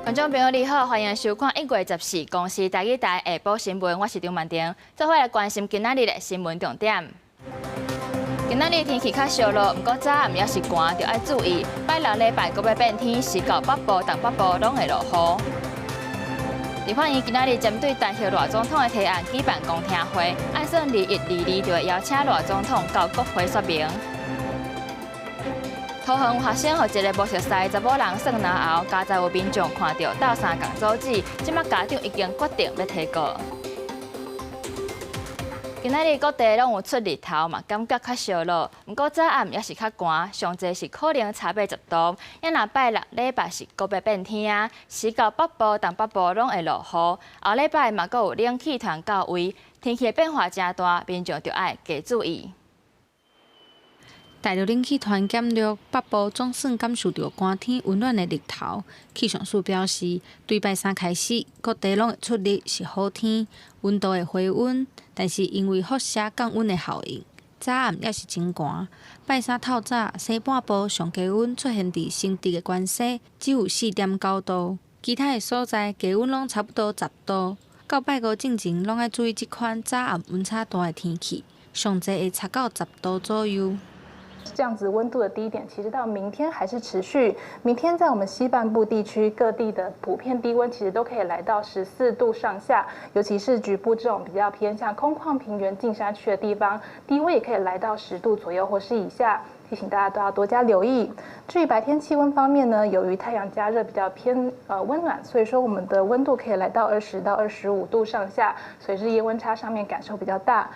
觀眾朋友你好，歡迎收看1月14公視台語台下晡新聞，我是張曼婷，做伙來關心今仔日的新聞重點。今仔日天氣較燒熱，毋過早暗猶是寒，著愛注意。拜六禮拜閣欲變天，時到北部、東北部攏會落雨。立法院今仔日針對彈劾賴總統的提案舉辦公聽會，按算21、22就會邀請賴總統到國會說明。桃園有學生予一个無熟似查某人算嚨喉，佳哉有民眾看著鬥相共阻止，這馬家長已經決定欲提告。今仔日各地攏有出日頭嘛，感覺較燒熱。毋過早暗猶是較寒，上濟是可能差欲10度。啊若拜六禮拜是閣欲變天啊，時到北部、東北部攏會落雨。後禮拜嘛閣有冷氣團到位，天氣變化誠大，民眾著愛加注意。大陸冷氣團減弱，北部總算感受著寒天溫暖的日頭。氣象署表示，對拜三開始，各地攏會出日，是好天，溫度會回溫。但是因為輻射降溫的效應，早暗猶是真寒。拜三透早，西半部上低溫出現佇新竹的關西，只有4.9度，其他的所在低溫攏差不多10度。到拜五進前，攏愛注意這款早暗溫差大的天氣，上濟會差到10度左右。這樣子溫度的低點，其實到明天還是持續。明天在我們西半部地區各地的普遍低溫，其實都可以來到14度上下，尤其是局部這種比較偏向空曠平原、近山區的地方，低溫也可以來到10度左右或是以下。提醒大家都要多加留意。至於白天氣溫方面呢，由於太陽加熱比較偏溫暖，所以說我們的溫度可以來到20到25度上下，所以日夜溫差上面感受比較大。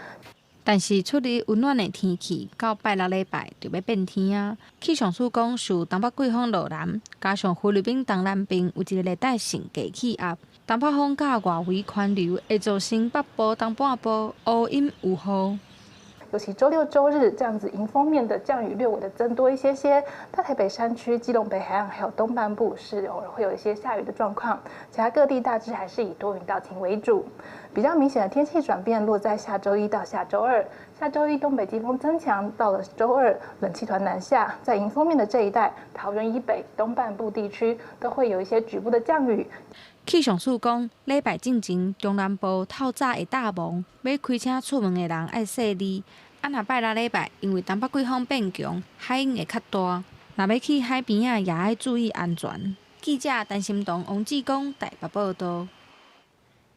但是出日溫暖的天氣，到拜六禮拜就欲變天啊！氣象署講，受東北季風落南，加上菲律賓東南邊有一个熱帶性低氣壓，東北風佮外圍環流，會造成北部、東半部烏陰有雨。尤其週六、週日這樣子，迎風面的降雨略微的增多一些些。大台北山區、基隆北海岸還有東半部是偶爾會有一些下雨的狀況，其他各地大致還是以多雲到晴為主。比較明顯的天氣轉變落在下週一到下週二。下週一東北季風增強，到了週二冷氣團南下，在迎風面的這一帶，桃園以北、東半部地區都會有一些局部的降雨。氣象署講，禮拜進前中南部透早會罩霧，欲開車出門的人愛細膩。啊，若拜六禮拜，因為東北季風變強，海湧會較大，若欲去海邊仔，也愛注意安全。記者陳心彤、王志剛台北報導。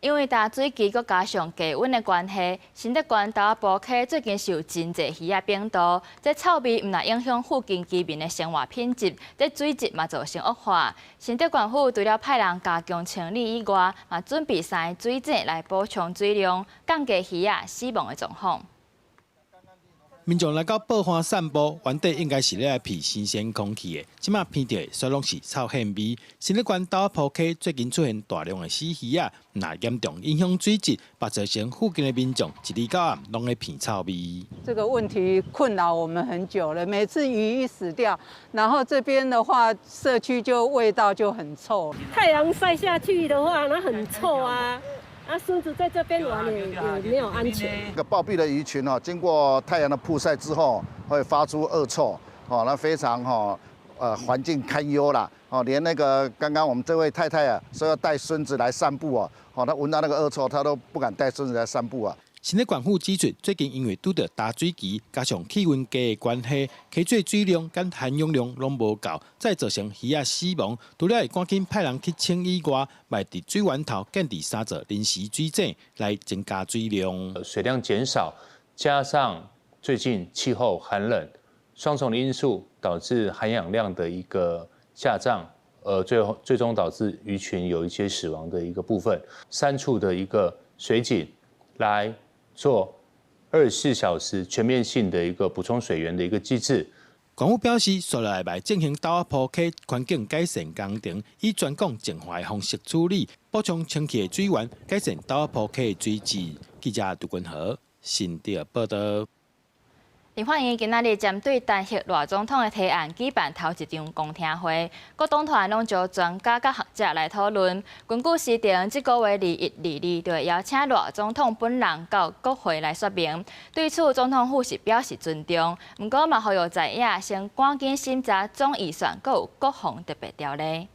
因為焦水期閣加上低溫的關係，新竹縣豆仔埔溪最近是有真濟魚仔反肚，這臭味毋但影響附近居民的生活品質，這水質嘛造成惡化。新竹縣府除了派人加強清理以外，嘛準備三个水井來補充水量，降低魚仔死亡的狀況。民眾來到報岸散步，原底應該是咧來鼻新鮮空氣的，這馬鼻著的煞攏是臭腥味。新竹縣豆仔埔溪最近出現大量的死魚仔，毋但嚴重影響水質，嘛造成附近的民眾一日到暗攏咧鼻臭味。這個問題困擾我們很久了，每次魚一死掉，然後這邊的話，社區就味道就很臭。太陽曬下去的話，那很臭啊。啊，孫子在這邊玩也沒有安全。這個暴斃的魚群哦，經過太陽的曝曬之後，會發出惡臭，哦，那非常哈，環境堪憂啦，哦，連那個剛剛我們這位太太啊，說要帶孫子來散步哦，哦，他聞到那個惡臭，他都不敢帶孫子來散步啊。新竹縣府指出，最近因為拄著焦水期，加上氣溫低的關係，溪水水量佮含氧量攏無夠，才造成魚仔死亡。除了會趕緊派人去清以外，嘛佇水源頭建置三座臨時水井來增加水量。水量減少，加上最近氣候寒冷，雙重的因素導致含氧量的一個下降，最後最終導致魚群有一些死亡的一個部分。三處的一個水井來做24小時全面性的一個補充水源的一個機制。縣府表示，紲落來會進行豆仔埔溪環境改善工程，以全港淨化的方式處理，補充清氣的水源，改善豆仔埔溪的水質。記者杜君豪新竹報導。立法院今仔日針對彈劾賴總統的提案舉辦頭一場公聽會，各黨團攏招專家佮學者來討論。根據時程，這個月21、22就會邀請賴總統本人到國會來說明。對此，總統府是表示尊重，毋過嘛呼籲在野先趕緊審查總預算，閣有國防特別條例。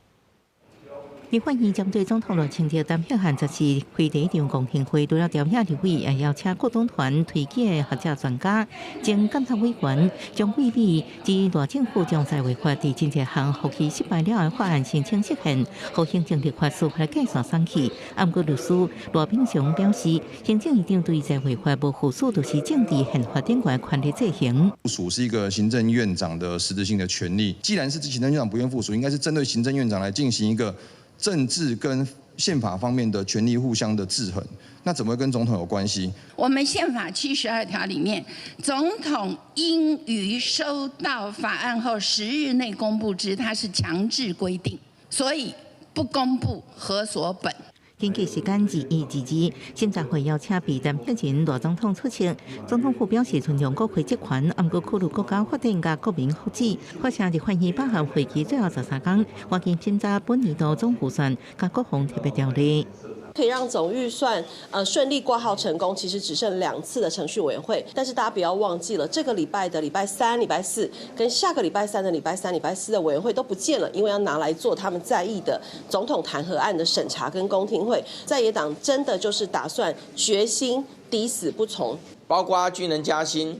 立法院針對總統賴清德彈劾案十四開第一場公聽會，除了朝野立委，也邀請各黨團推舉的學者專家、前監察委員張桂美及賴政府將在違法佇真濟項復議失敗了的法案申請釋憲，予行政立法司法的界線鬆去。毋過律師賴炳雄表示，行政院長對在違法無附屬，就是政治憲法頂懸權力制衡。附屬是一個行政院長的實質性的權力，既然是行政院長不願附屬，應該是針對行政院長來進行一個政治跟憲法方面的權力互相的制衡，那怎麼會跟總統有關係？我們憲法72條裡面，總統應於收到法案後10日內公布之，它是強制規定，所以不公布何所本？根據時間2122，審查會邀請被彈劾人賴總統出席。總統府表示尊重國會職權，毋過考慮國家發展佮國民福祉。發聲立法院百合會期最後13天，趕緊審查本年度總預算佮國防特別條例。可以讓總預算順利掛號成功，其實只剩2次的程序委員會。但是大家不要忘記了，這個禮拜的禮拜三、禮拜四跟下個禮拜三的禮拜三、禮拜四的委員會都不見了，因為要拿來做他們在意的總統彈劾案的審查跟公聽會。在野黨真的就是打算決心抵死不從，包括軍人加薪、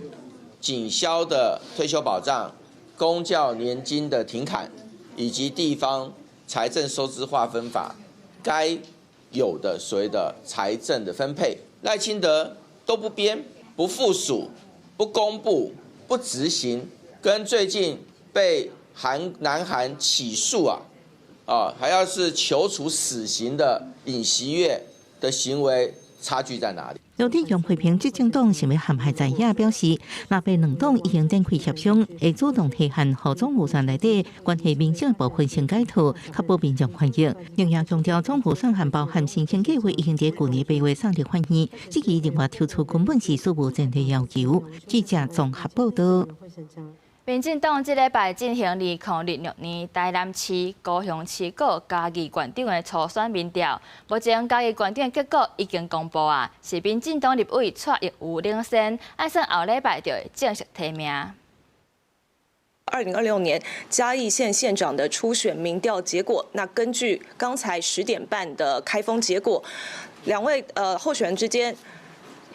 警消的退休保障、公教年金的停砍，以及地方財政收支劃分法，該有的所謂的財政的分配，賴清德都不編、不附屬、不公布、不執行，跟最近被韓南韓起訴啊，還要是求處死刑的尹錫悅的行為差距在哪裡？盧哲陽批評執政黨想欲陷害在野，表示若白兩黨已經展開協商，會主動提案予總預算內底關係民生的部分先解套，確保民眾權益。另外強調總預算案包含新興計劃已經佇舊年8月送立法院，質疑另外抽出根本是史無前例要求。記者綜合報道。民進黨這禮拜進行2026年台南市、高雄市、閣嘉義縣長的初選民調，目前嘉義縣長的結果已經公布啊，是民進黨立委蔡逸儒領先，按算後禮拜就會正式提名。 2026年嘉義縣縣長的初選民調結果，那根據剛才10點半的開封結果，兩位候選人之間，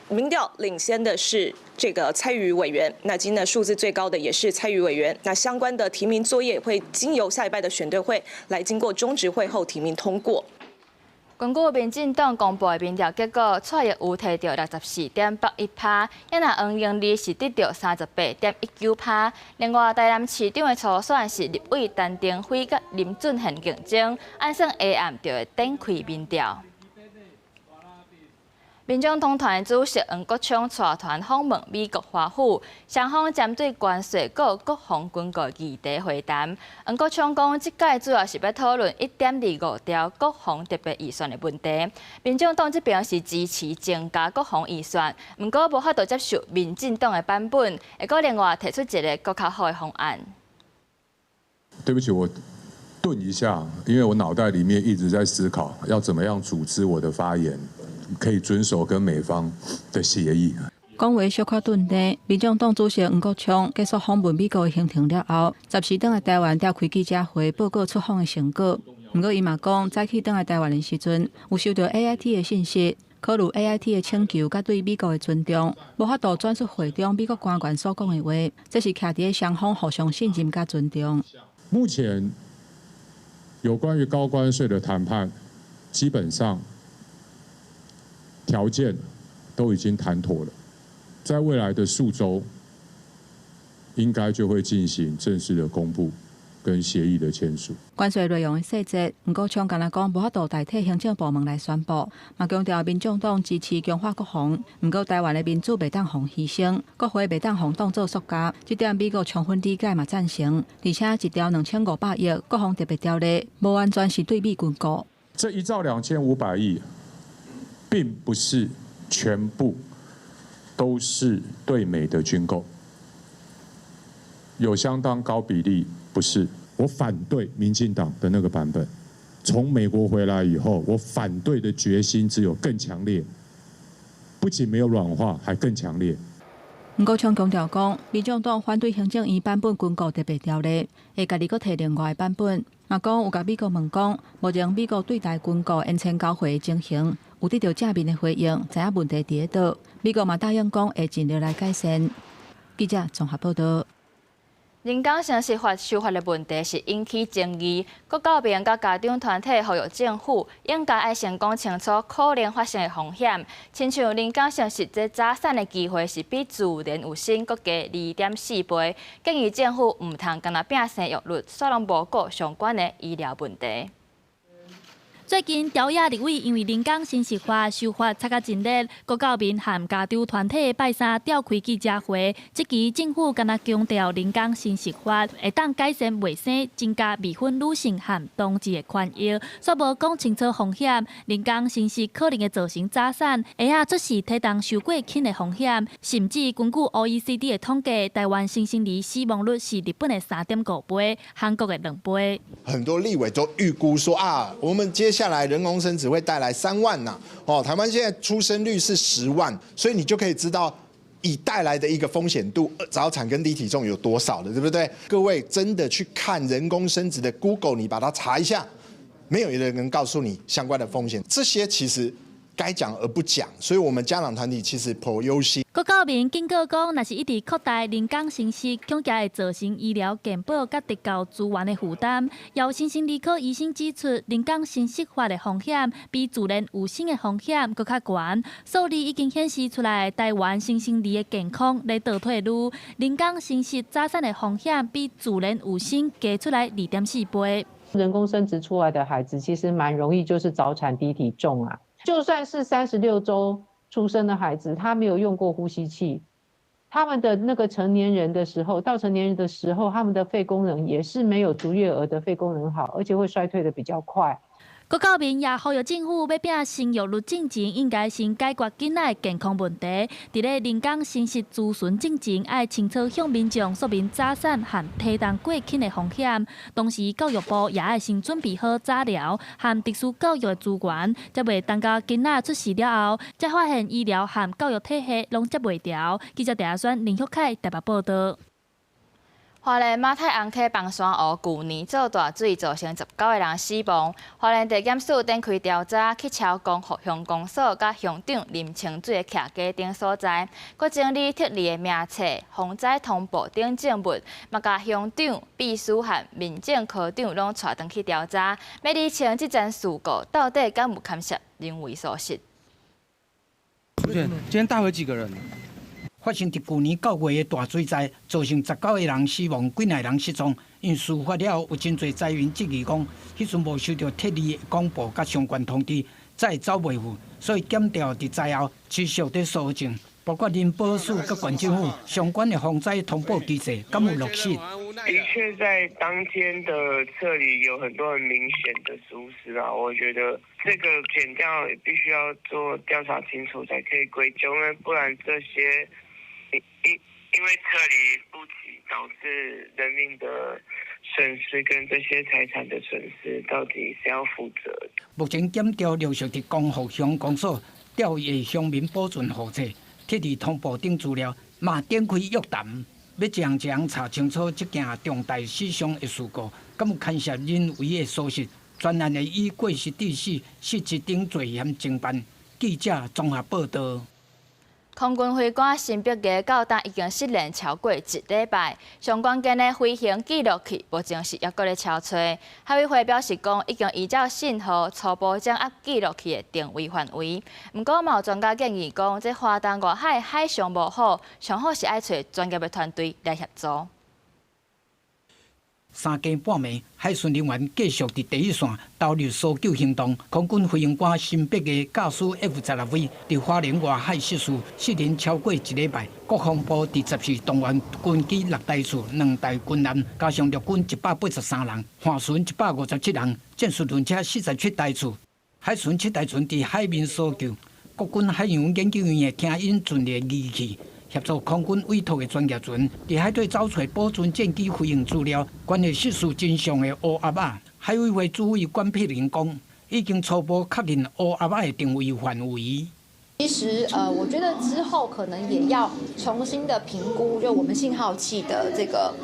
民調領先的是這個蔡瑜委員，那今天的數字最高的也是蔡瑜委員。那相關的提名作業會經由下禮拜的選對會來經過中執會後提名通過。根據民進黨公布的民調結果，蔡逸儒提著64.81%，抑若黃英利是得著38.19%。另外，台南市長的初選是立委陳亭妃佮林俊憲競爭，按算下暗就會展開民調。民眾黨團主席黃國昌帶團訪問美國華府，雙方針對關稅佮國防軍購議題會談。黃國昌講，這擺主要是欲討論1.25兆國防特別預算的問題。民眾黨這邊是支持增加國防預算，毋過無法度接受民進黨的版本，會閣另外提出一个閣較好的方案。對不起，我頓一下，因為我腦袋裡面一直在思考，要怎麼樣組織我的發言。可以遵守跟美方的協議。講話小可頓頓，民眾黨主席黃國昌結束訪問美國的行程了後，十時轉來台灣召開記者會報告出訪的成果。毋過伊嘛講，早起轉來台灣的時陣，有收到 AIT 的信息，考慮 AIT 的請求佮對美國的尊重，無法度轉述會中美國官員所講的話，這是徛佇咧雙方互相信任佮尊重。目前有關於高關稅的談判，基本上條件都已經談妥了，在未來的數週，應該就會進行正式的公布跟協議的簽署。關稅內容的細節，黃國昌敢若講無法度代替行政部門來宣布，嘛強調民眾黨支持強化國防，毋過台灣的民主袂當予犧牲，國會袂當予當做塑膠，這點美國充分理解嘛贊成，而且1兆2500億國防特別條例，無完全是對美軍購。這1兆2500億，並不是全部都是對美的軍購，有相當高比例不是。我反對民進黨的那個版本。從美國回來以後，我反對的決心只有更強烈，不僅沒有軟化，還更強烈。黃國昌強調講，民眾黨反對行政院版本軍購特別條例，會家己閣提另外的版本。嘛講有共美國問講，目前美國對台軍購延簽交貨的情形，有得到正面的回應，知影問題佇佗。美國嘛答應講會盡力來改善。記者綜合報道。人工生殖法受罰的問題是引起爭議，國教民佮家長團體呼籲政府應該愛先講清楚可能發生的風險，親像人工生殖這早產的機會是比自然有生閣低2.4倍，建議政府毋通干焦拚生育率，煞攏無顧相關的醫療問題。最近，朝野立委因為人工生殖法修法吵甲真熱，國教民和家長團體拜三召開記者會，質疑政府干焦強調人工生殖法會當改善衛生、增加未婚女性和同志的權益，煞無講清楚風險。人工生殖可能會造成早產、嬰仔出世體重傷過輕的風險，甚至根據 OECD 的統計，台灣新生兒死亡率是日本的3.5倍，韓國的2倍。很多立委都預估說啊，我們接下來人工生殖會帶來3萬吶，哦，台灣現在出生率是10萬，所以你就可以知道以帶來的一個風險度，早產跟低體重有多少了，對不對？各位真的去看人工生殖的 Google，你把它查一下，沒有一個人能告訴你相關的風險。這些其實該講而不講，所以我們家長團體其實頗憂心。國教民警告講，若是一直擴大人工生殖，恐驚會造成醫療健保佮特教資源的負擔。有新生兒科醫生指出，人工生殖法的風險比自然有生的風險閣較懸。數字已經顯示出來，台灣新生兒的健康咧倒退嚕，人工生殖早產的風險比自然有生加出來2.4倍。人工生殖出來的孩子，其實蠻容易就是早產、低體重啊。就算是36週出生的孩子，他沒有用過呼吸器，他們的那個成年人的時候，到成年人的時候，他們的肺功能也是沒有足月兒的肺功能好，而且會衰退得比較快。國教民也呼籲政府欲拚生育率進前，應該先解決囡仔的健康問題。佇咧人工生殖諮詢進前，愛清楚向民眾說明早產和體重過輕的風險。同時，教育部也愛先準備好早療和特殊教育的資源，才袂等到囡仔出事了後，才發現醫療和教育體系攏接袂牢。記者鄭阿選、林旭凱台北報道。花蓮馬太尪溪枋山湖舊年做大水，造成19個人死亡。花蓮地檢署展開調查，去抄光復鄉公所佮鄉長林清水的徛家等所在，閣整理撤離的名冊、防災通報等證物，嘛共鄉長、秘書和民政科長攏帶轉去調查，欲厘清這樁事故到底敢有牽涉人為疏失。今天帶回幾個人？發生佇舊年9月的大水災，造成19個人死亡，幾若人失蹤。因事發了後，有真濟災民質疑講，彼陣無收著撤離的廣播佮相關通知，才會走袂赴，所以檢調佇災後持續佇搜證，包括林保署佮縣政府相關的防災通報機制，敢有落實？的確，在當天的撤離有很多很明顯的疏失啊，我覺得這個檢調必須要做調查清楚，才可以歸咎，因為不然這些。因為撤離不及，導致人命的損失跟這些財產的損失，到底誰要負責？目前檢調陸續佇光復鄉公所調閱鄉民保存戶冊、撤離通報等資料，嘛展開約談，欲一項一項查清楚這件重大死傷的事故，敢有牽涉人為的疏失，專案會以過失致死、失職等罪嫌偵辦。記者綜合報道。空軍飛官辛伯格到今已經失聯超過一禮拜，上關鍵的飛行記錄器目前是猶閣咧搜揣。海委會表示講，已經依照信號初步掌握記錄器的定位範圍。毋過，嘛有專家建議講，這花東外海海象無好，上好是愛揣專業的團隊來協助。三更半暝，海巡人員繼續佇第一線投入搜救行動。空軍飛行官辛伯格駕駛 F-16V 佇花蓮外海失事，失聯超過一禮拜。國防部佇14動員軍機六台次、兩台軍艦，加上陸軍183人、帆船157人、戰術輪車47台次、海巡七台船佇海面搜救。國軍海洋研究院的聽音準的儀器。協助空軍委託的專業船，佇海底找揣保存戰機飛行資料，關係失事真相的烏鴨仔。海委會主委管碧玲講，已經初步確認烏鴨仔的定位範圍。其實，我覺得之後可能也要重新的評估，就我們信號器的這個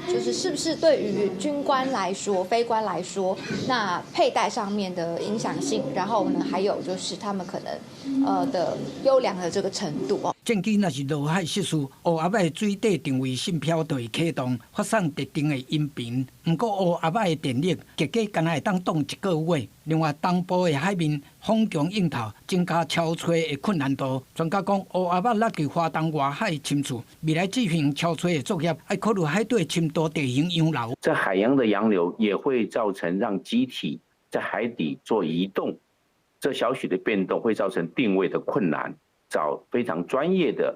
就是是不是對於軍官來說、飛官來說，那佩戴上面的影響性，然後呢，還有就是他們可能的優良的這個程度哦。戰機若是落海失事，烏鴨仔的水底定位信標就會啟動，發送特定的音頻。毋過烏鴨仔的電力，結果干焦會當擋一個月。另外，東部的海面風強湧透，增加抄揣的困難度。專家講，烏鴨仔落佇花東外海深處，未來進行抄揣的作業，愛考慮海底深度地形洋流。在海洋的洋流也會造成讓機體在海底做移動，這小許的變動會造成定位的困難。找非常專業的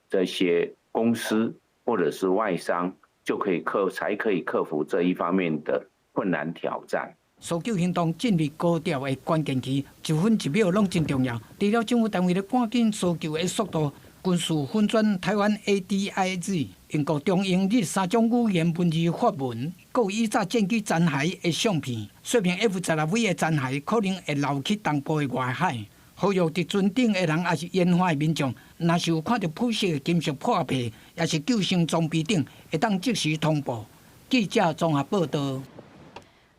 這些公司或者是外商，就可以克才可以克服這一方面的困難挑戰。搜救行動進入高調的關鍵期，一分一秒攏真重要。除了政府單位咧趕緊搜救的速度，軍事粉專台灣 ADIZ、英國中英日三種語言文字發文，閣有以早戰機殘骸的相片，說明 F 十六 V 的殘骸可能會流去東部的外海。呼籲佇船頂的人，抑是沿海的民眾，若是有看著普色的金屬破片，抑是救生裝備等，會當即時通報。記者綜合報道。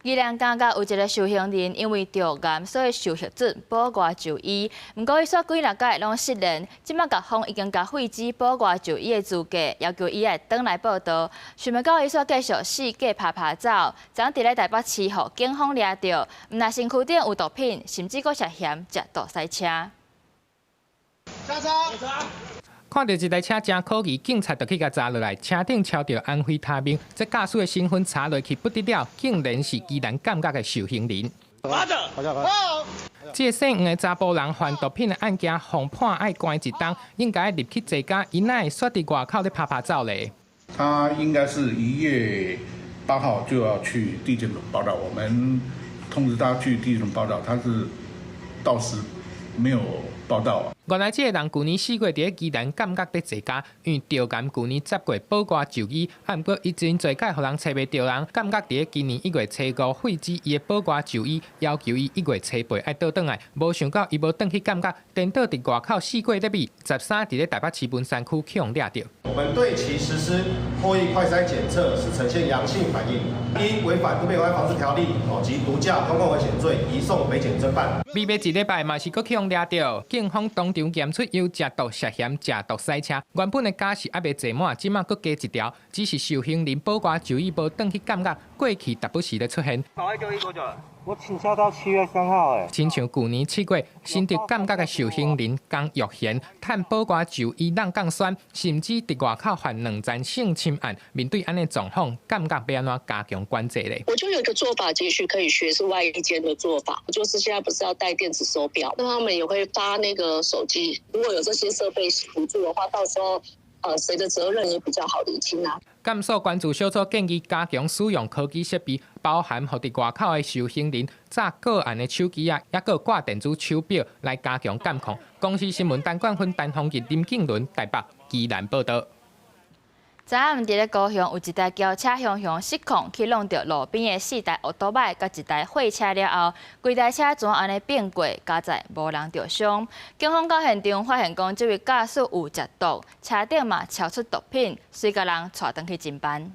宜蘭監獄有一个受刑人，因為著癌，所以受核准保外就醫。毋過伊煞幾若擺攏失聯，這擺獄方已經共廢止保外就醫的資格，要求伊愛轉來報到。想袂到伊煞繼續四界趴趴走，昨佇咧台北市予警方掠著，毋但身軀頂有毒品，甚至閣涉嫌食毒駛車。下車。看著這台車誠可疑，警察就去共查落來，車頂抄著安非他命，這駕駛的身份查落去不得了，竟然是宜蘭監獄的受刑人。這个姓黃的查埔人犯毒品的案件，予判愛關一冬，應該入去坐監，伊哪會煞佇外口咧趴趴走咧？他應該是1月8號就要去地檢總報到，我們通知他去地檢總報到，他是到時沒有報到。原來這个人舊年4月佇咧宜蘭監獄咧坐監，因為著癌舊年10月保外就醫，啊，毋過伊真濟擺予人揣袂著人，監獄佇咧今年1月初5廢止伊的保外就醫，要求伊1月初8愛倒轉來，無想到伊無轉去監獄，顛倒佇外口四界咧覓，13佇咧台北市文山區去予掠著。我們對其實施唾液快篩檢測是呈現陽性反應，依違反毒品危害防治條例及毒駕公共危險罪，移送北檢偵辦。未欲一禮拜嘛是閣去予掠著，警方當場驗出有食毒涉嫌食毒駛車，原本的假釋猶未坐滿，這馬閣加一條，只是受刑人保外就醫無轉去監獄，過去時不時咧出現。保外就醫多久了？我請假到7月3號，欸。親像舊年7月，新竹監獄的受刑人江玉賢，趁保外就醫挵鋼栓，甚至佇外口犯兩宗性侵案。面對按呢狀況，監獄欲按怎加強管制咧？我就有一個做法，也許可以學，是外役監的做法，就是現在不是要戴電子手錶，那他們也會發那個手機，如果有這些設備輔助的話，到時候，誰的責任也比較好釐清啊。監所關注小組建議加強使用科技設備，包含予佇外口的受刑人紮個案的手機仔，抑閣掛電子手錶來加強監控。公視新聞陳冠芬、陳鳳吉、林敬倫台北宜蘭報導。昨暗佇咧高雄有一台轎車雄雄失控去挵著路邊的四台歐多擺佮一台貨車了後，規台車全按呢變過，佳哉無人著傷。警方到現場發現講，這位駕駛有食毒，車頂嘛抄出毒品，隨共人帶轉去偵辦。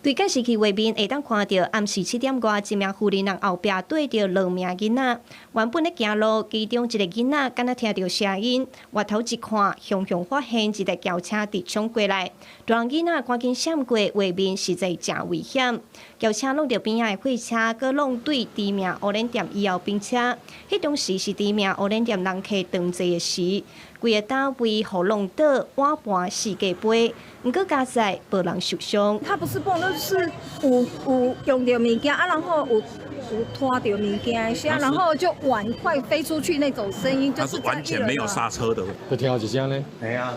對監視器畫面會當看著暗時7點外，一名婦人後壁綴著兩名囡仔，原本咧行路，其中一个囡仔敢若聽著聲音，回頭一看，雄雄發現一台轎車直衝過來，大人囡仔趕緊閃過，畫面實在誠危險。轎車挵著邊仔的貨車，閣挵對知名烏輪店以後冰車，彼當時是知名烏輪店人客當坐的時，規个單位予挵倒，碗盤四界飛，毋過佳哉無人受傷。他不是碰，那是有用著物件啊，然後有拖著物件，然後就碗快飛出去那種聲音，就是完全沒有剎車的。就聽到一聲呢。係啊。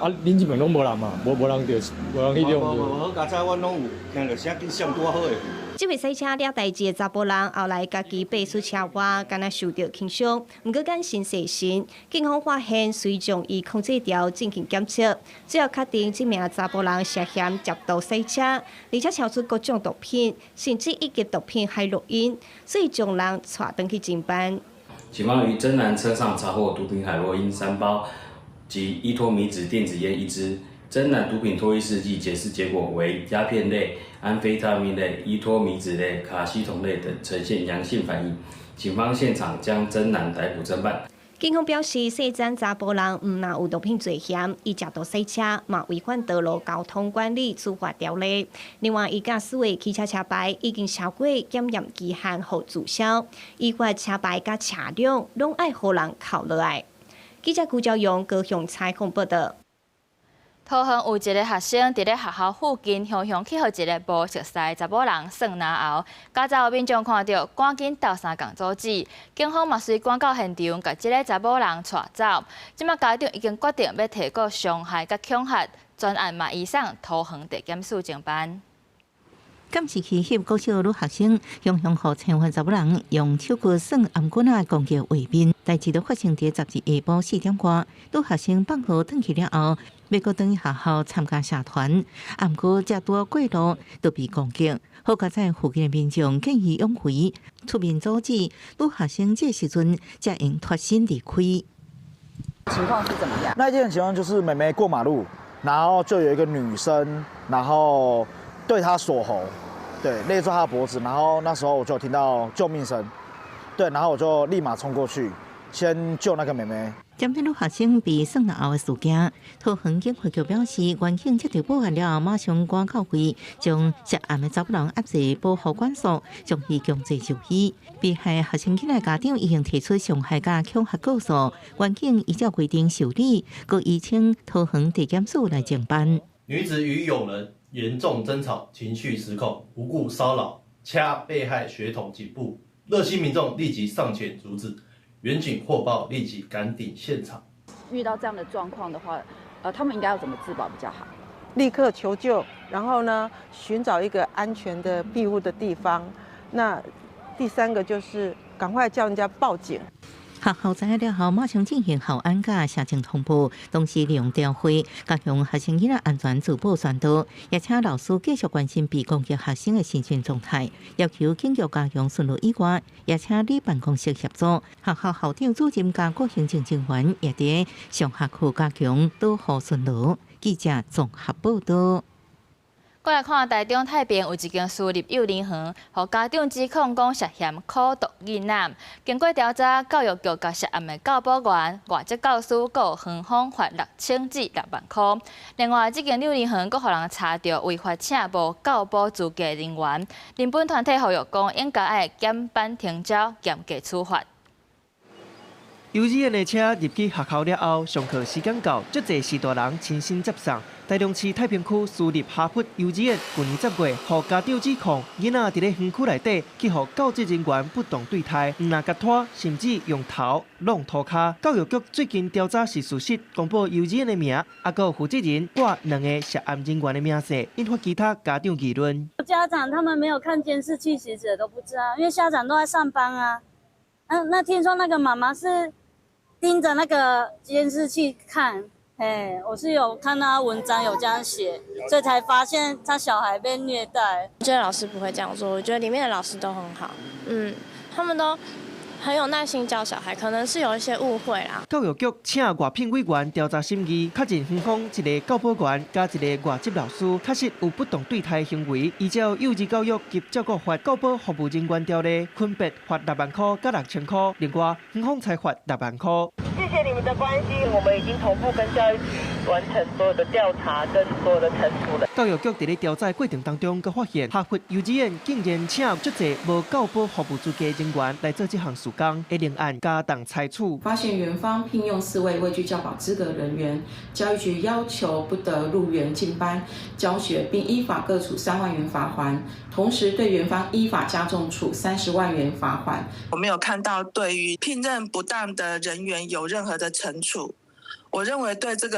啊，恁這邊攏無人嘛？無人著，無人彼種。無無無，剛才阮攏有聽著聲，緊閃拄仔好的。這位駛車掠代誌的查埔人，後來家己爬出車外，敢若受著輕傷，毋過眼神細神。警方發現，隨將伊控制條進行檢測，最後確定這名查埔人涉嫌食毒駛車，而且抄出各種毒品，甚至以及毒品海洛因，所以將人帶轉去偵辦。警方於偵男車上查獲毒品海洛因3包及依托咪酯電子菸1支，真男毒品唾液試劑檢視結果為鴉片類、安非他命類、依托醚酯類、卡西酮類等呈現陽性反應。警方現場將真男逮捕偵辦。警方表示，姓曾查埔人毋但有毒品罪嫌，伊食毒洗車，嘛違反道路交通管理處罰條例。另外，伊駕駛的汽車車牌已經超過檢驗期限，予註銷。依法車牌佮車輛攏愛予人扣落來。記者辜昭勇高雄採訪報道。桃園有一个學生佇咧學校附近，雄雄去予一个無熟似的查某人算嚨喉，家陣有民眾看著，趕緊鬥相共阻止，警方嘛隨趕到現場，共這个查某人帶走。這馬家長已經決定欲提告傷害佮恐嚇，全案嘛移送桃園地檢署偵辦。監視器翕國小女學生，雄雄予千份查某人用手骨耍頷頸仔攻擊畫面，代誌就發生佇12日下晡4點外，女學生放學轉去了後，欲閣轉去學校參加社團，毋過才拄過路就被攻擊。好佳哉附近的民眾見義勇為，出面阻止女學生，這時陣才會脫身離開。情況是怎麼樣？那一件情況就是妹妹過馬路，然後就有一個女生，然後對她鎖喉。對，勒住他的脖子，然後那時候我就聽到救命聲，對，然後我就立馬衝過去，先救那個妹妹。針對女學生被算嚨喉的事件，桃園警察局表示，員警接到報案了後，馬上趕到位，將涉案的查某人押入保護管束，將伊強制就醫。被害學生囡仔家長已經提出傷害佮恐嚇告訴，員警依照規定受理，閣移請桃園地檢署來偵辦。女子與友人嚴重爭吵，情緒失控，無故騷擾，掐被害學童頸部，熱心民眾立即上前阻止，員警獲報立即趕抵現場。遇到這樣的狀況的話，他們應該要怎麼自保比較好？立刻求救，然後呢，尋找一個安全的庇護的地方。那第三個就是趕快叫人家報警。學校知影了後，馬上進行校安佮社情通報，同時利用調會加強學生囡仔安全自保宣導，也請老師繼續關心被攻擊學生的身心狀態，要求警局加強巡邏以外，也請里辦公室協助學校校長主任佮各行政人員也佇上下課加強導護巡邏。記者綜合報道。過來看台中太平有一間私立幼兒園，予家長指控講涉嫌苦毒囡仔。經過調查，教育局共涉案的教保員、外籍教師，閣有園方罰6000至6萬箍。另外，這間幼兒園閣予人查著違法請無教保資格人員。人本團體呼籲講，應該愛減班停招，嚴格處罰。幼稚園的車入去學校了後，上課時間到，足濟序大人親身接送。台中市太平區私立哈佛幼稚園，去年10月，予家長指控，囡仔佇咧園區內底去予教職人員不當對待，毋但共拖，甚至用頭挵塗跤。教育局最近調查是事實，公布幼稚園的名，抑閣有負責人掛兩个涉案人員的名姓，引發其他家長議論。家長他們沒有看監視器，其實也都不知道，因為校長都在上班啊。那聽說那個媽媽是盯着那個監視器看。哎，我是有看到文章有這樣寫，所以才發現他小孩被虐待。我覺得老師不會這樣做，我覺得裡面的老師都很好，他們都很有耐心教小孩，可能是有一些誤會啦。教育局請外聘委員調查審議，確認園方一个教保員佮一个外籍老師確實有不當對待行為，依照幼兒教育及照顧法、教保服務人員條例，分別罰6萬箍佮6000箍，另外園方裁罰6萬箍。謝謝你們的關心，我們已經同步跟教育局完成所有的調查跟所有的懲處了。教育局佇咧調查過程當中，閣發現哈佛幼稚園竟然請足濟無教保服務資格人員來做這項事工，會另案加重裁處。發現園方聘用4位未具教保資格人員，教育局要求不得入園進班教學，並依法各處3萬元罰鍰，同時對園方依法加重處30萬元罰鍰。我沒有看到對於聘任不當的人員有任何的懲處，我認為對這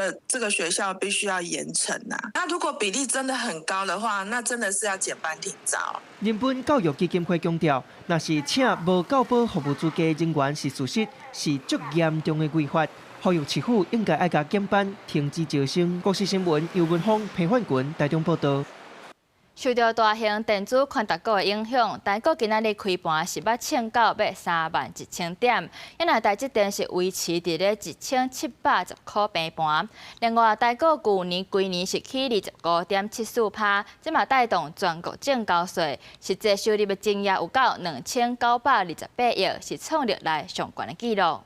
個學校必須要嚴懲啊。那如果比例真的很高的話，那真的是要減班停招。人本教育基金會強調，若是請無教保服務資格人員是事實，是足嚴重的違法。呼籲市府應該愛共減班，停止招生。國視新聞游文峰、彭煥群台中報道。受著大型電子寬達股的影響，台股今仔日開盤是捌衝到欲31,000點，猶若台積電是維持佇咧1710箍平盤。另外，台股舊年規年是起25.74%，這嘛帶動全國證交稅，實際收入的淨額有到2928億，是創歷來上懸的紀錄。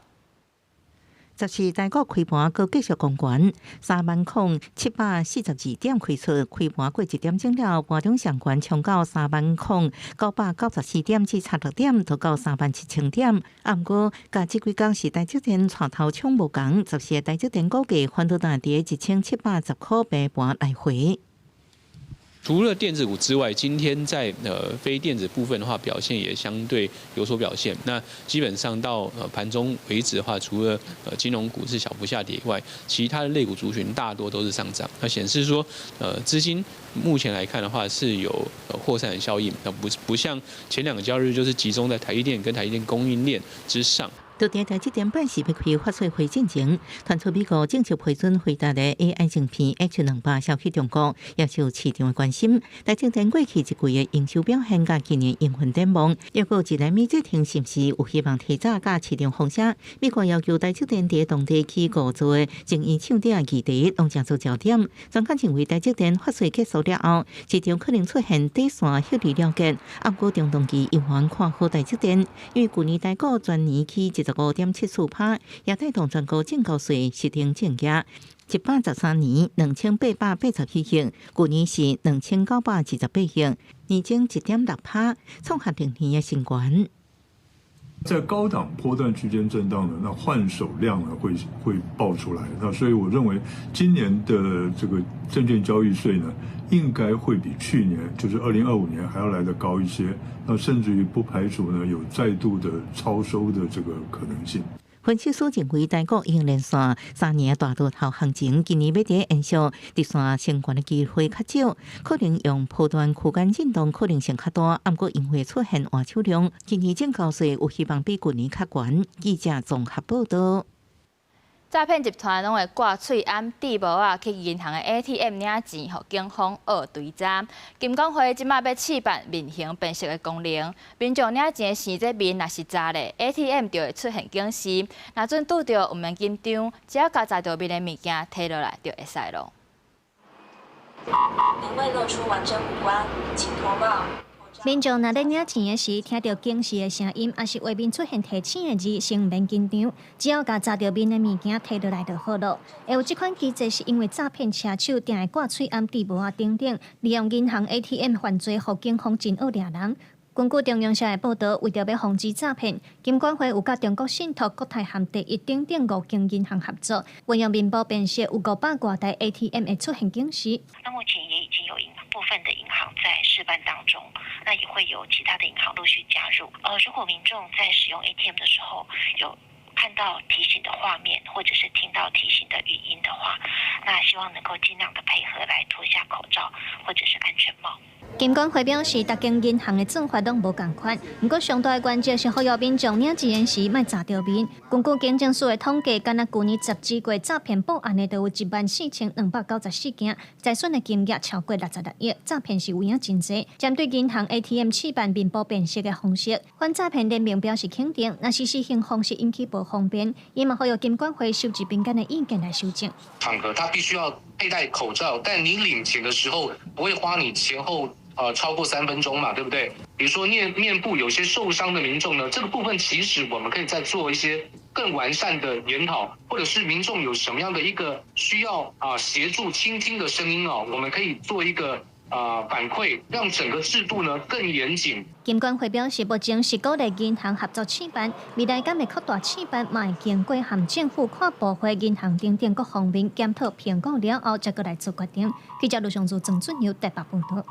14台股開盤閣繼續攻懸，30,742點開出，開盤過一點鐘了，盤中上懸衝到30,994點至差六點，就到37,000點。啊，毋過，佮這幾工是台積電帶頭衝無仝，14台積電股價反倒佇1710箍平盤來回。除了電子股之外，今天在非電子部分的話，表現也相對有所表現。那基本上到盤中為止的話，除了金融股是小幅下跌以外，其他的類股族群大多都是上漲。那顯示說，資金目前來看的話是有擴散的效應，那不像前兩個交易日就是集中在台積電跟台積電供應鏈之上。就佇台積電拜四欲開法說會進前，傳出美國正式批准輝達的 AI 晶片 H200銷去中國，也受市場的關心。台積電過去一季的營收表現佮今年營運展望，抑閣一納米製程是毋是有希望提早佮市場風聲？美國要求台積電佇當地起五座的晶圓廠的議題，攏成做焦點。專家認為，台積電法說結束了後，市場可能出現短線獲利了結。啊，毋過中長期猶原看好台積電，因為舊年台股全年起15.74%，也帶動全國證交稅實定淨額113年2887億，舊年是2928億，年增1.6%，創下歷年的新高。在高檔波段區間震盪呢，那換手量呢會爆出來。那所以我認為今年的這個證券交易稅呢，應該會比去年，就是2025年還要來得高一些。那甚至於不排除呢有再度的超收的這個可能性。分析師認為，台股已經連續3年大多頭行情，今年欲佇延續直線升懸的機會較少，可能用波段區間震盪可能性較大。毋過因為出現換手量，今年證交稅有希望比舊年較懸。記者綜合報道。詐騙集團攏會掛喙罨、戴帽仔去銀行的 ATM 領錢，予警方挖追查。金管會這馬欲試辦面型辨識的功能，民眾領錢時，這面若是雜咧，ATM 就會出現警示。若準拄著毋免緊張，只要共雜著面的物件提落來就會使囉。您未露出完整五官，請脫帽。民眾若咧領錢的時，聽著警示的聲音，抑是畫面出現提醒的字，先毋免緊張，只要共雜著面的物件提落來就好囉。會有這款機制，是因為詐騙車手定會掛喙罨、戴帽仔等等，利用銀行 ATM 犯罪，予警方真惡掠人。根據中央社的報導，為著欲防止詐騙，金管會有佮中國信託、國泰和第一等等五間銀行合作，運用面部辨識，有500外台 ATM 會出現警示。那目前也已經有部分的銀行在試辦當中，那也會有其他的銀行陸續加入。如果民眾在使用 ATM 的時候有看到提醒的畫面，或者是聽到提醒的語音的話，那希望能夠盡量的配合來脫下口罩或者是安全帽。金管會表示，逐間銀行的做法攏無仝款，毋過上大的原則是呼籲民眾領錢時莫雜著面。根據警政署的統計，干焦舊年十二月詐騙報案的，就有14,294件，財損的金額超過66億，詐騙是有影真濟。針對銀行 ATM 試辦面部辨識的方式，反詐騙聯盟表示肯定，若是施行方式引起無方便，伊嘛呼籲金管會收集民間的意見來修正。場合他必須要佩戴口罩，但你領錢的時候不會花你前後超過3分鐘嘛，對不對？比如說面部有些受傷的民眾呢，這個部分其實我們可以再做一些更完善的研討，或者是民眾有什麼樣的一個需要啊協助傾聽的聲音哦，我們可以做一個反饋，讓整個制度呢更嚴謹。金管會表示，目前是鼓勵銀行合作試辦，未來敢會擴大試辦，嘛會經過和政府跨部會、銀行等等各方面檢討評估了後，才閣來做決定。記者盧尚祖、鄭俊佑台北報導。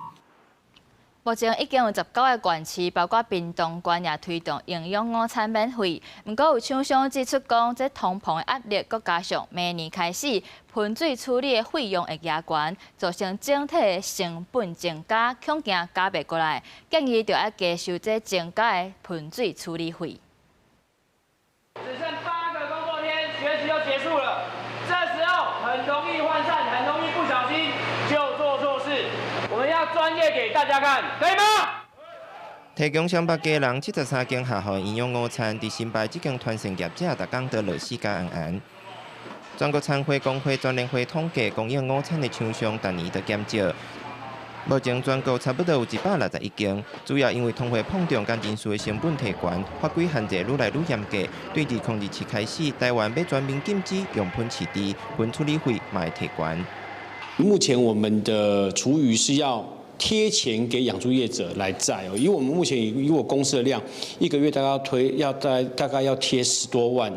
目前已經有19個縣市，包括屏東縣也推動營養午餐免費。毋過有廠商指出講，這通膨的壓力，閣加上明年開始噴水處理的費用會加懸，造成整體的成本增加，恐驚加袂過來，建議著愛加收這增加的噴水處理費。只剩8個工作天，學期就結束了。這時候很容易渙散，很容易不小心就做錯事。我們要專業給大家看，可以嗎？提供上百家人73間學校營養午餐，佇新北這間團膳業者，逐工都落死甲紅紅。全國餐會公會全聯會統計，供應午餐的廠商逐年都減少。目前全國差不多有161間，主要因為通貨膨脹佮人事的成本提懸，法規限制愈來愈嚴格。對2027開始，台灣欲全面禁止用噴飼豬，糞處理費嘛會提懸。目前我們的廚餘是要貼錢給養豬業者來載哦，以我們目前以我公司的量，一個月大概要推要大概要貼10多萬。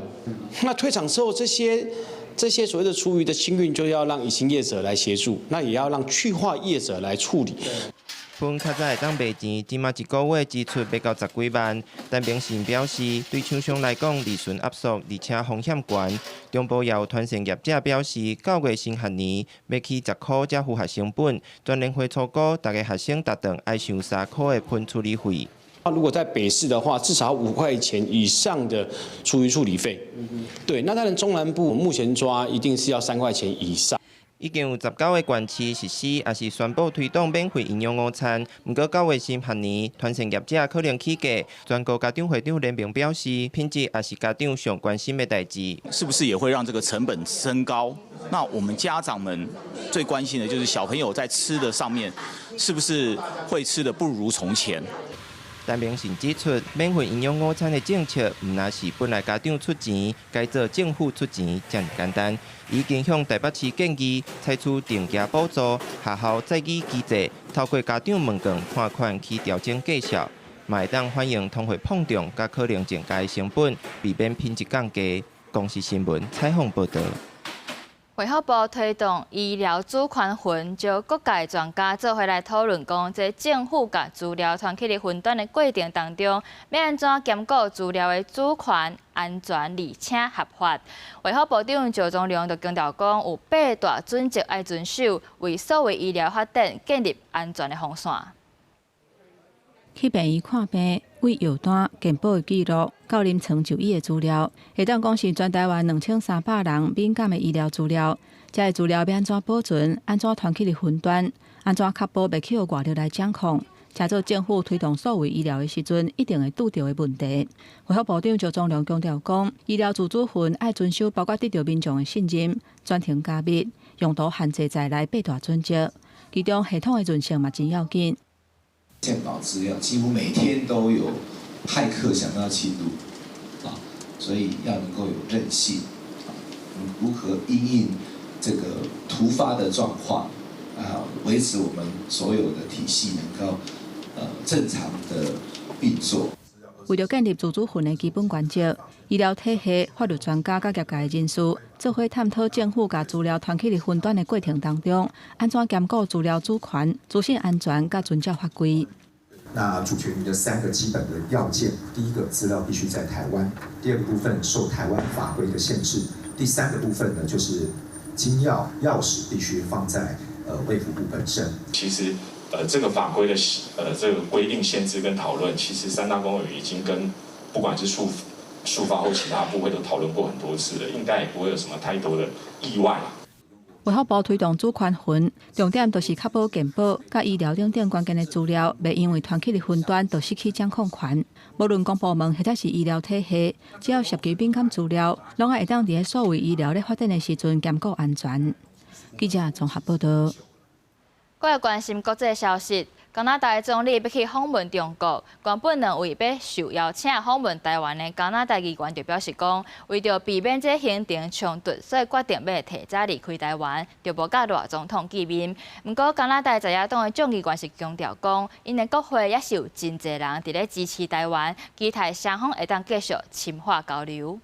那退場之後，這些所謂的廚餘的清運，就要讓乙型業者來協助，那也要讓去化業者來處理。糞較早會當賣錢，這馬一個月支出欲到十幾萬。陳明信表示，對廠商來講，利潤壓縮，而且風險懸。中部也有團膳業者表示，9月新學年欲起10箍才符合成本。全聯會初估，逐个學生逐頓愛收3箍的糞處理費。如果在北市的話，至少5塊錢以上的廚餘處理費。對，那當然中南部目前抓一定是要3塊錢以上。已經有19個縣市實施，抑是宣布推動免費營養午餐。毋過9月新學年，團膳業者可能起價。全國家長會長聯盟表示，品質也是家長上關心的代誌。是不是也會讓這個成本升高？那我們家長們最關心的就是小朋友在吃的上面，是不是會吃得不如從前？陳明信指出，免費營養午餐的政策，毋但是本來家長出錢，改做政府出錢，遮爾簡單。已經向台北市建議採取定價補助、學校載具機制，透過家長問卷看款去調整價數，嘛會當反映通貨膨脹佮可能增加的成本，避免品質降低。公視新聞採訪報導。衛福部推動醫療主權雲，招各界專家做伙來討論，講這政府共資料傳去佇雲端的過程當中，欲按怎兼顧資料的主權、安全，而且合法。衛福部長趙宗龍就強調講，有八大準則愛遵守，為數位醫療發展建立安全的防線。去病院看病，對藥單、健保的記錄，到臨床就醫的資料，會當講是全台灣2300人敏感的醫療資料。這个資料欲按怎保存？按怎傳去佇雲端？按怎確保袂去予外力來掌控？這做政府推動數位醫療的時陣，一定會拄著的問題。衛福部長趙宗龍強調講，醫療自主權愛遵守，包括得著民眾的信任、全程加密、用途限制在內八大準則，其中系統的韌性嘛真要緊。健保資料幾乎每天都有駭客想要侵入，啊，所以要能夠有韌性，啊，如何因應這個突發的狀況，啊，維持我們所有的體系能夠正常的運作。為著建立自主權的基本原則，醫療體系、法律專家佮業界人士做伙探討政府共資料傳去佇雲端的過程當中，按怎兼顧資料主權、資訊安全佮遵照法規。那主權雲的三個基本的要件，第一個資料必須在台灣；第二個部分受台灣法規的限制；第三個部分呢，就是金鑰鑰匙必須放在衛福部本身。其實。這個法規的這個規定限制跟討論，其實三大公衛已經跟不管是數發或其他部會都討論過很多次了，應該也不會有什麼太多的意外。衛福部推動主權雲，重點就是確保健保佮醫療等等關鍵的資料，袂因為傳去佇雲端就失去掌控權。無論公部門或者是醫療體系，只要涉及敏感資料，攏愛會當佇咧數位醫療咧發展的時陣兼顧安全。記者綜合報導。閣來關心國際消息，加拿大總理欲去訪問中國，原本兩位欲受邀請訪問台灣的加拿大議員就表示講，為著避免這行程衝突，所以決定欲提早離開台灣，就無佮賴總統見面。毋過加拿大在野黨的眾議員是強調講，𪜶的國會猶是有真濟人佇咧支持台灣，期待雙方會當繼續深化交流。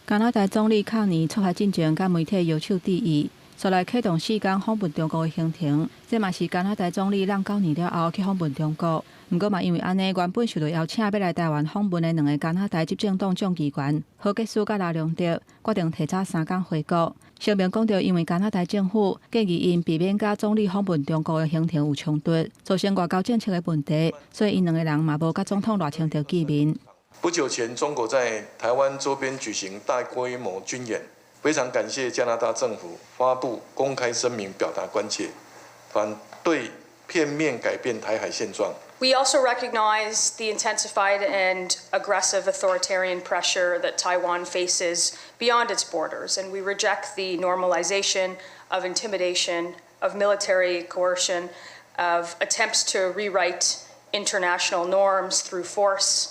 加拿大總理卡尼出發進前，佮媒體搖手致意，紲來啟動四工訪問中國的行程。這嘛是加拿大總理湳9年了後去訪問中國。毋過嘛，因為按呢，原本受著邀請欲來台灣訪問的兩个加拿大執政黨眾議員何潔斯佮拉良德，決定提早3工回國。聲明講著，因為加拿大政府建議𪜶避免佮總理訪問中國的行程有衝突，造成外交政策的問題，所以𪜶兩个人嘛無佮總統賴清德見面。不久前，中國在台灣周邊舉行大規模軍演，非常感謝加拿大政府發布公開聲明，表達關切，反對片面改變台海現狀。 We also recognize the intensified and aggressive authoritarian pressure that Taiwan faces beyond its borders, and we reject the normalization of intimidation, of military coercion, of attempts to rewrite international norms through force.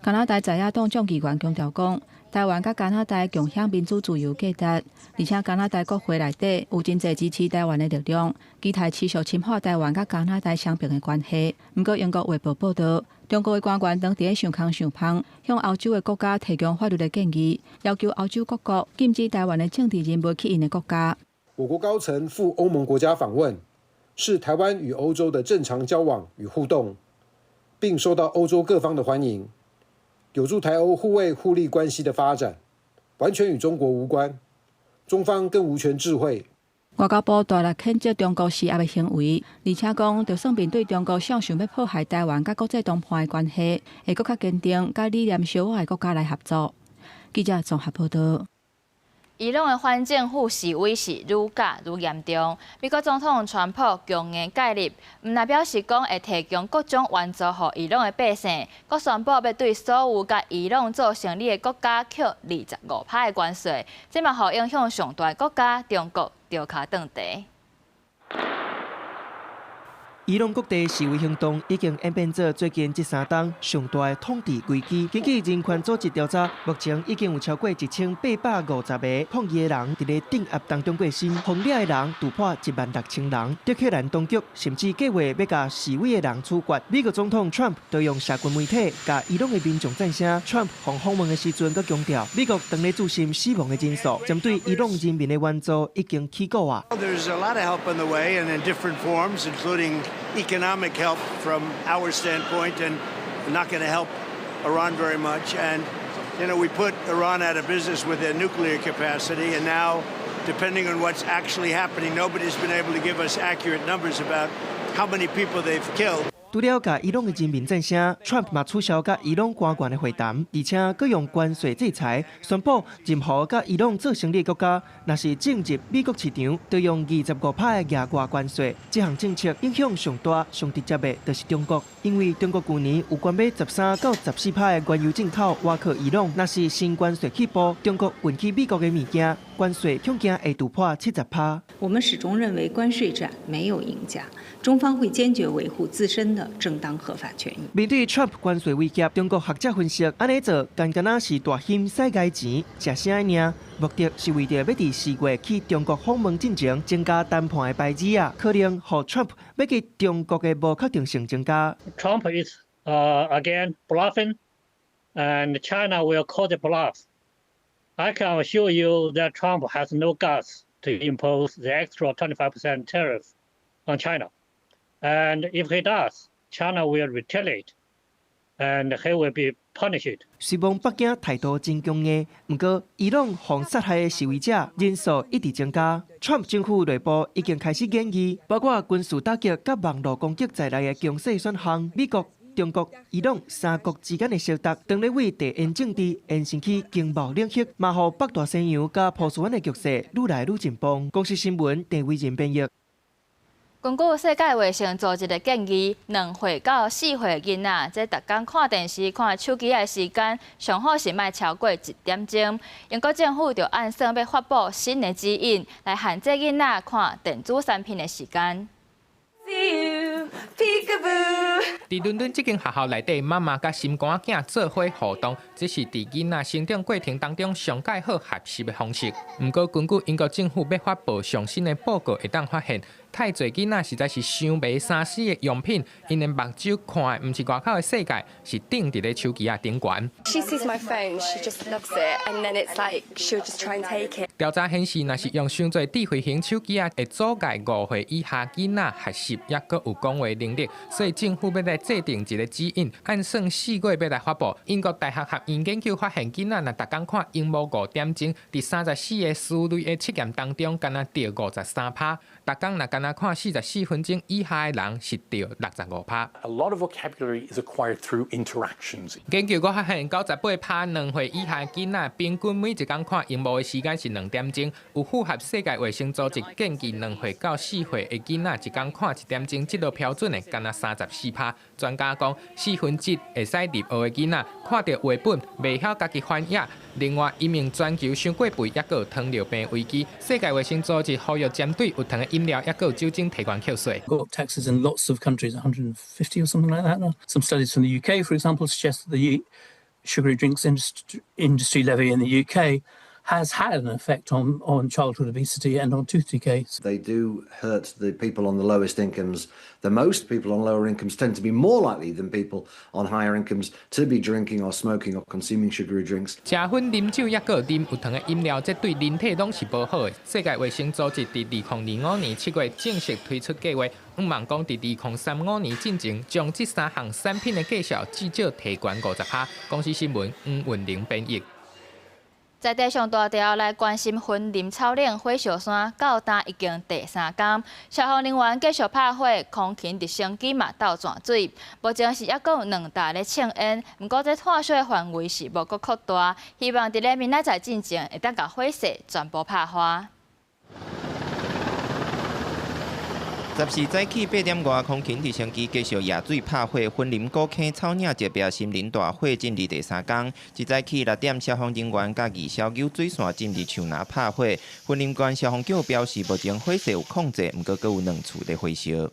加拿大在野黨眾議員強調講，台灣佮加拿大共享民主自由價值，而且加拿大國會內底有真濟支持台灣的力量，期待持續深化台灣佮加拿大雙邊的關係。毋過，英國衛報報導，中國的官員當佇咧想空想芳，向歐洲的國家提供法律的建議，要求歐洲各國禁止台灣的政治人物去𪜶的國家。我國高層赴歐盟國家訪問，是台灣與歐洲的正常交往與互動，並受到歐洲各方的歡迎。有助台歐互惠互利關係的發展，完全與中國無關，中方更無權置喙。外交部大力譴責中國施壓的行為，而且講，就算面對中國想想欲破壞台灣佮國際談判的關係，會閣較堅定佮理念相合的國家來合作。記者綜合報導。伊朗的反政府示威是愈加愈嚴重。美國總統川普強硬介入，毋但表示講會提供各種援助予伊朗的百姓，閣宣布欲對所有佮伊朗做生理的國家扣25趴的關稅，這嘛予影響上大的國家中國著跤頓地。伊朗各地示威行動已經演變做最近這3冬上大的統治危機。根據人權組織調查，目前已經有超過1850個抗議的人佇咧鎮壓當中過身，予掠的人突破16000人。德黑蘭當局甚至計劃欲共示威的人處決。美國總統川普就用社群媒體共伊朗的民眾讚聲。川普予訪問的時陣，閣強調，美國當咧注視死亡的人數，針對伊朗人民的援助已經起鼓啊。 There's a lot of help on the way and in different forms, including economic help from our standpoint, and not going to help Iran very much. And, we put Iran out of business with their nuclear capacity, and now, depending on what's actually happening, nobody's been able to give us accurate numbers about how many people they've killed. 除了共伊朗的人民讚聲，Trump 嘛取消佮伊朗官員的會談，而且閣用關稅制裁，宣布任何佮伊朗做生理的國家，若是進入美國市場，就用25趴的額外關稅。這項政策影響上大、上直接的，就是中國，因為中國舊年有關買13到14趴的原油進口倚靠伊朗，若是新關稅起步，中國運去美國的物件，關稅恐驚會突破70趴。我們始終認為關稅戰沒有贏家，中方會堅決維護自身的正當合法權益。面對 Trump 關稅威脅，中國學者分析，按呢做，干焦是大興使𠝹錢，食聲爾，目的是為著欲佇4月去中國訪問進前，增加談判的牌子啊，可能予 Trump 欲去中國的無確定性增加。 Trump is again bluffing, and China will call the bluff. I can assure you that Trump has no guts to impose the extra 25% tariff on China. And if he does, China will retaliate, and he will be punished. 雖罔北京態度真強硬，毋過伊朗予殺害的示威者人數一直增加。Trump 政府內部已經開始研議，包括軍事打擊佮網路攻擊在內的強勢選項。美國、中國、伊朗三國之間的衝突，當咧為地緣政治延伸去經貿領域，嘛予北大西洋佮波斯灣的局勢愈來愈緊繃。公視新聞鄭偉仁編譯。根據世界衛生組織的建議，2歲到4歲囡仔，這逐工看電視、看手機的時間，上好是莫超過1點鐘。英國政府就按算欲發布新的指引，來限制囡仔看電子產品的時間。佇倫敦這間學校內底，媽媽佮心肝仔囝做伙互動，這是佇囡仔成長過程當中上蓋好學習的方式。毋過，根據英國政府欲發布上新的報告，會當發現，太濟囡仔實在是傷迷3C 的用品，𪜶的目睭看的毋是外口的世界，是釘佇咧手機仔頂懸。 She sees my phone, she just loves it, and then it's like she'll just try and take it. 調查顯示，若是用傷濟智慧型手機仔，會阻礙5歲以下囡仔學習，抑閣有講話能力。所以政府欲來制定一個指引，按算4月欲來發布。英國大學學院研究發現，囡仔若逐工看螢幕5點鐘，佇34個思慮的測驗當中，干焦著53趴。逐逐工若干焦看44分鐘以下的人是著65%。 A lot of vocabulary is acquired through interactions. 研究閣發現，98%2歲以下囡仔平均每一工看螢幕的時間是2點鐘，有符合世界衛生組織建議2歲到4歲的囡仔一工看1點鐘這个標準的，干焦34%。專家講，1/4會使入學的囡仔看著繪本，袂曉家己翻頁。另外，因為全球傷過肥，抑閣有糖尿病危機，世界衛生組織呼籲針對有糖的飲料，抑閣有酒精提懸課稅。 Go up taxes in lots of countries, 150 or something like that. Some studies from the UK, for example, suggest that the sugary drinks industry levy in the UK has had an effect on childhood obesity and on tooth decay. They do hurt the people on the lowest incomes the most. People on lower incomes tend to be more likely than people on higher incomes to be drinking or smoking or consuming sugary drinks. 食薰、啉酒抑閣啉有糖的飲料，這對人體攏是無好的。世界衛生組織佇2025年7月正式推出計劃，向望講佇2035年進前，將這三項產品的價數至少提懸50%。公視新聞黃雲玲編譯。在地上大條來關心雲林草嶺火燒山，到今已經第三工，消防人員繼續拍火，空勤直升機嘛鬥轉水。目前是猶閣有兩台咧衝煙，毋過這炭燒的範圍是無閣擴大，希望佇咧明仔載進前會當共火勢全部拍花。14早起8點外，空勤直升機繼續壓水拍火，雲林古坑草嶺這邊森林大火進入第三工。一早起6點，消防人員佮義消搝水線進入樹林拍火。雲林縣消防局表示，目前火勢有控制，毋過閣有兩處咧火燒。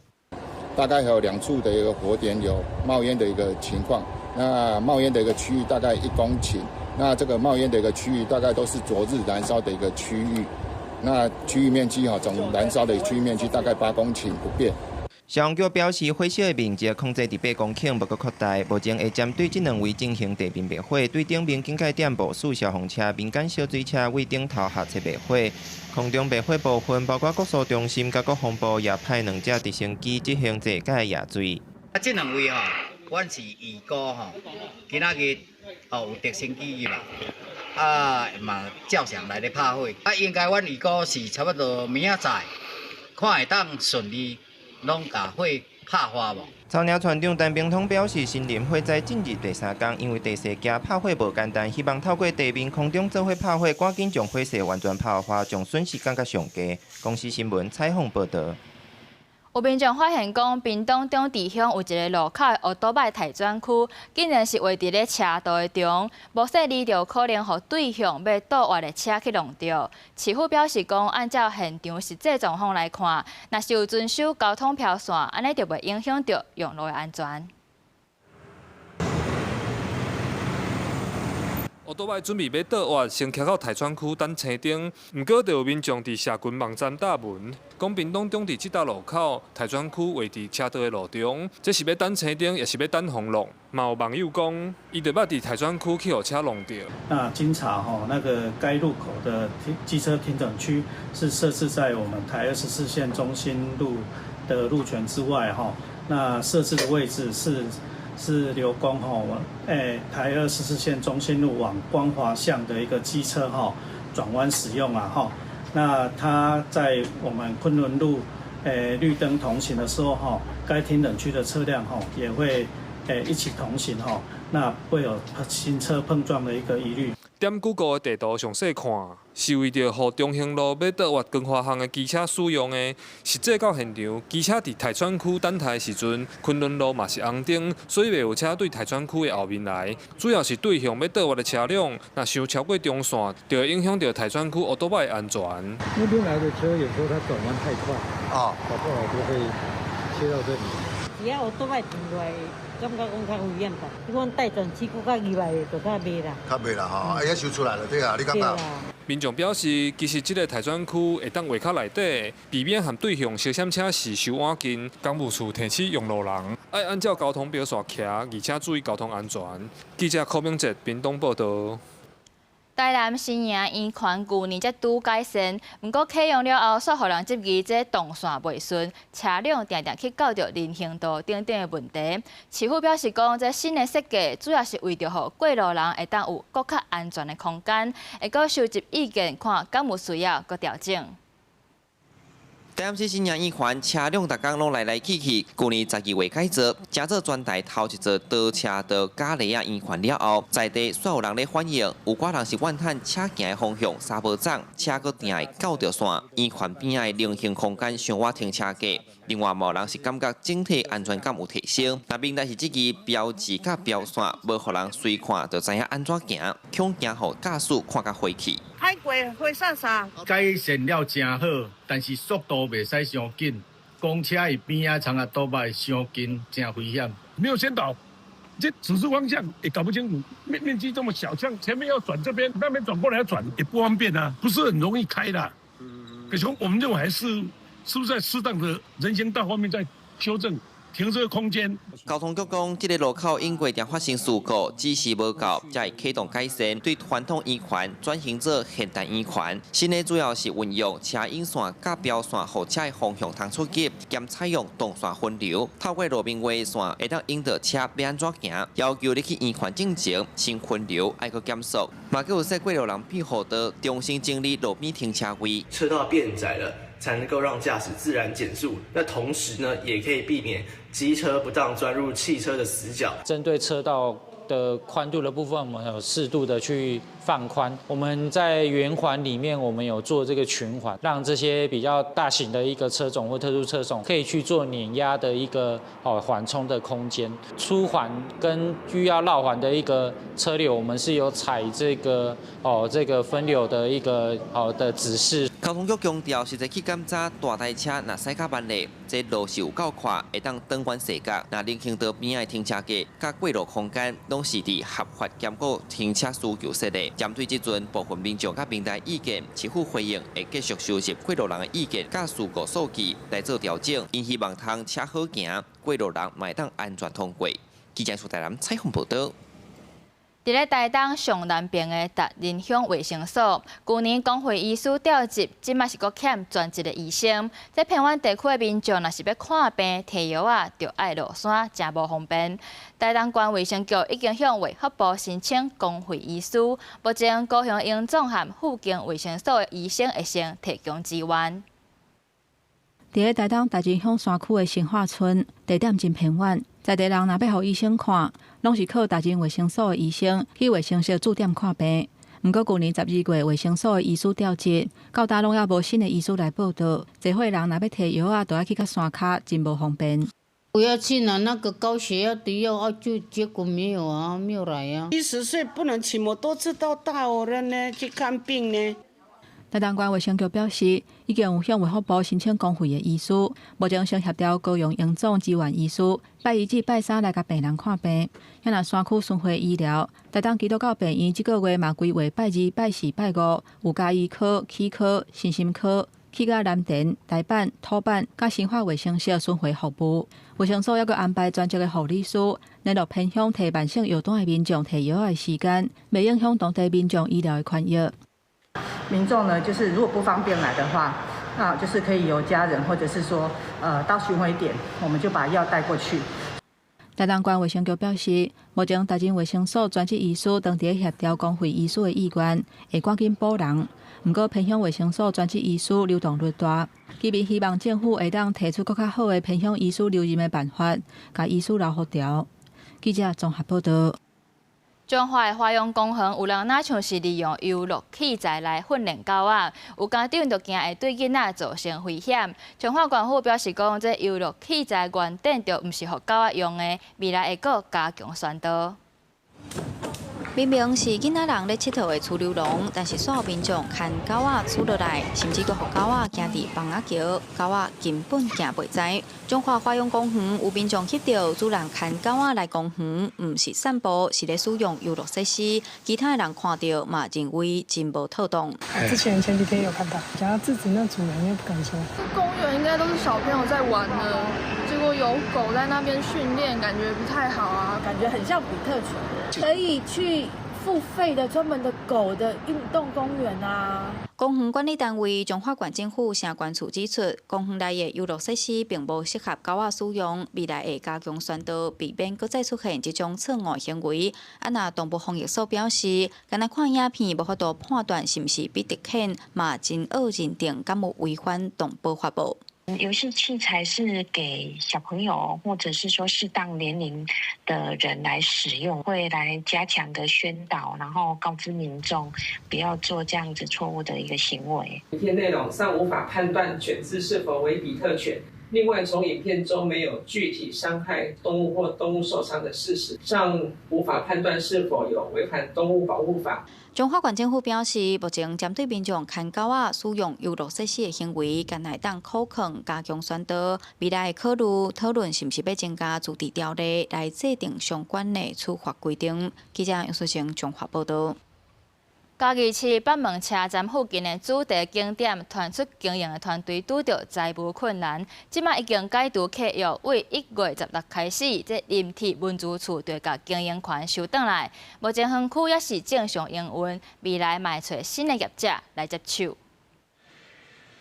大概有兩處的一個火點有冒煙的一個情況，那冒煙的一個區域大概1公頃，那這個冒煙的一個區域大概都是昨日燃燒的一個區域。那區域面積哈，總燃燒的區域面積大概8公頃不變。消防局表示，火燒的面積控制佇8公頃，無閣擴大。目前會針對這兩位進行地面滅火，對頂面警戒點部署消防車、民間燒水車為頂頭下切滅火。空中滅火部分包括國掃中心佮國防部也派兩架直升機執行這屆壓水。啊，這兩位吼，阮是預估吼，今仔日吼有直升機入來。啊，嘛照常來咧拍火，啊，應該阮預估是差不多明仔載，看會當順利攏共火拍花無？草嶺村長陳明通表示，森林火災進入第三工，因為地勢驚拍火無簡單，希望透過地面、空中做伙拍火，趕緊將火勢完全拍花，將損失降到上低。公視新聞採訪報導。有民眾發現講，屏東長治鄉有一个路口的烏多擺待轉區，竟然是畫佇咧車道的中，無細膩就可能予對向欲倒彎的車去挵著。市府表示講，按照現場實際狀況來看，若是有遵守交通標線，按呢就袂影響著用路的安全。烏多擺準備欲倒彎，先徛到待轉區等青燈。毋過，就有民眾佇社群網站貼文，講屏東長治這搭路口待轉區畫佇車道的路中，這是欲等青燈，抑是欲等予人挵？嘛有網友講，伊就捌佇待轉區去予車挵著。那經查吼，那個該路口的機車停等區是設置在我們台24線中心路的路權之外吼，那設置的位置是留供吼，台24線中心路往光華巷的一個機車吼轉彎使用啊吼。那它在我們昆崙路綠燈同行的時候吼，該停等區的車輛吼也會一起同行吼，那會有行車碰撞的一個疑慮。點 Google 的地圖詳細看，是為著予中興路欲倒彎光華巷的機車使用的。實際到現場，機車佇待轉區等待的時陣，昆崙路嘛是紅燈，所以袂有車對待轉區的後面來。主要是對向欲倒彎的車輛，若傷超過中線，就會影響著待轉區烏多擺的安全。那邊來的車有時候它轉彎太快，啊，搞不好就會切到這裡。只要烏多擺停落來，感覺講較危險吧？你講待轉區閣較意外的，就較袂啦。較袂啦吼，啊，也收出來了，對啊，你感覺？民眾表示，其實這个待轉區會當畫較內底，避免和對向相閃車時傷倚近。工務處提醒用路人，愛按照交通標線騎，而且注意交通安全。記者柯明哲屏東報導。台南新營圓環舊年才拄改善，毋過啟用了後，煞予人質疑這動線袂順，車輛定定去撞著人行道等等的問題。市府表示講，這新的設計主要是為著予過路人會當有閣較安全的空間，會閣收集意見，看敢有需要閣調整。台南市新营圆环車輛逐工攏來來去去。舊年12月改造，成做全台頭一座多車道嘉里仔圓環了後，在地煞有人咧反映，有寡人是怨嘆車行的方向三無摠，車閣定會到著線，圓環邊仔的人行空間傷倚停車格。另外，嘛有人是感覺整體安全感有提升。但問題是這支標誌佮標線，無予人隨看就知影按怎行，恐驚予駕駛看甲火氣。歹過火煞煞。改善了誠好，但是速度袂使傷緊，公車伊邊仔藏啊倒擺傷近，誠危險。沒有先導，這指示方向也搞不清楚，面積這麼小，像前面要轉這邊，那邊轉過來要轉也不方便啊，不是很容易開的。可是我們認為還是，是不是在適當的人行道方面在修正停車空間？交通局講，這个路口因過定發生事故，指示無夠，才會啟動改善，對傳統圓環轉型做現代圓環。新的主要是運用車引線佮標線，予車的方向通出入，兼採用動線分流，透過路面畫線，會當引導車欲按怎行。要求你去圓環進前，先分流，愛閣減速。嘛，閣有設過路人庇護道，重新整理路邊停車位。車道變窄了，才能夠讓駕駛自然減速。那同時呢，也可以避免機車不當鑽入汽車的死角。針對車道的寬度的部分，我們有適度的去放寬。我們在圓環裡面，我們有做這個循環，讓這些比較大型的一個車種或特殊車種可以去做碾壓的一個緩衝的空間。出環跟需要繞環的一個車流，我們是有採這個分流的一個的指示。交通局強調，實際去檢查大台車若駛較慢咧，這路是有夠闊，會當轉彎踅角。若人行道邊仔的停車格佮過路空間，攏是佇合法兼顧停車需求設的。針對這陣部分民眾佮平台意見，市府回應會繼續收集過路人的意見，佮事故數據來做調整，𪜶希望通車好行，過路人嘛會當安全通過。記者蘇台南採訪報導。佇咧台東上南邊的達仁鄉衛生所，舊年公費醫師調職，這馬是閣欠專職的醫生。這偏遠地區的民眾若是欲看病、提藥仔，就愛落山，誠無方便。台東縣衛生局已經向衛福部申請公費醫師，目前高雄榮總和附近衛生所的醫生會先提供支援。佇咧台東達仁鄉山區的新化村，地點真偏遠，在地人若欲予醫生看，攏是靠達仁衛生所的醫生去衛生室駐點看病。毋過舊年12月，衛生所的醫師調職，到今攏猶無新的醫師來報到。濟歲人若欲提藥仔，就愛去較山跤，真無方便。我要去拿那個高血壓的藥啊，就結果沒有啊，沒有來啊。70歲不能騎摩托車到大窩了呢，去看病呢。台東縣衛生局表示，已經有向衛福部申請公費的醫師，目前先協調高雄榮總支援醫師，拜一至拜三來共病人看病。遐若山區巡迴醫療，台東基督教病院這個月嘛規劃拜二、拜四、拜五有家醫科、齒科、身心科，去甲藍田、大阪、土坂、佮新化衛生室巡迴服務。衛生所猶閣安排專職的護理師，聯絡偏鄉提慢性藥單的民眾提藥的時間，袂影響當地民眾醫療的權益。民眾呢，就是如果不方便來的話，那就是可以由家人或者是說，到巡迴點，我們就把藥帶過去。台東縣衛生局表示，目前達仁衛生所專職醫師當佇咧協調公費醫師的意願，會趕緊補人。毋過偏鄉衛生所專職醫師流動率大，居民希望政府會當提出閣較好的偏鄉醫師留任的辦法，共醫師留予牢。記者綜合報導。彰化的華陽公園有人若像是利用遊樂器材來訓練狗仔，有家長就驚會對囡仔造成危險。彰化縣府表示講，這遊樂器材原頂就毋是予狗仔用的，未來會閣加強宣導。明明是囡仔人咧𨑨迌的趨溜廊，但是煞有民眾牽狗仔趨落來，甚至閣予狗仔行佇枋仔橋，狗仔根本行袂知。彰化華陽公園有民眾翕著主人牽狗仔來公園，毋是散步，是咧使用遊樂設施。其他的人看著嘛認為真無妥當。之前前幾天有看到，想要制止那主人又不敢說。公園應該都是小朋友在玩的，結果有狗在那邊訓練，感覺不太好啊，感覺很像比特犬，可以去付費的專門的狗的運動公園啊。公園管理單位彰化縣政府城管處指出，公園內的遊樂設施並無適合狗仔使用，未來會加強宣導，避免閣再出現這種錯誤行為。啊，若動物防疫所表示，干焦看影片無法度判斷是毋是比特犬，嘛真惡認定敢有違反動保法無。遊戲器材是給小朋友，或者是說適當年齡的人來使用，會來加強的宣導，然後告知民眾不要做這樣子錯誤的一個行為。影片內容尚無法判斷犬隻是否為比特犬。另外，從影片中沒有具體傷害動物或動物受傷的事實，尚無法判斷是否有違反動物保護法。彰化縣政府表示，目前針對民眾牽狗仔使用遊樂設施的行為，敢會當可控加強宣導，未來會考慮討論是毋是欲增加自治條例來制定相關的處罰規定。記者楊淑晴彰化報導。嘉義市北門車站附近的主題景點傳出經營的團隊拄著財務困難，這馬已經解除契約，對1月16開始，這林鐵文資處就會共經營權收轉來。目前園區猶是正常營運，未來嘛會揣新的業者來接手。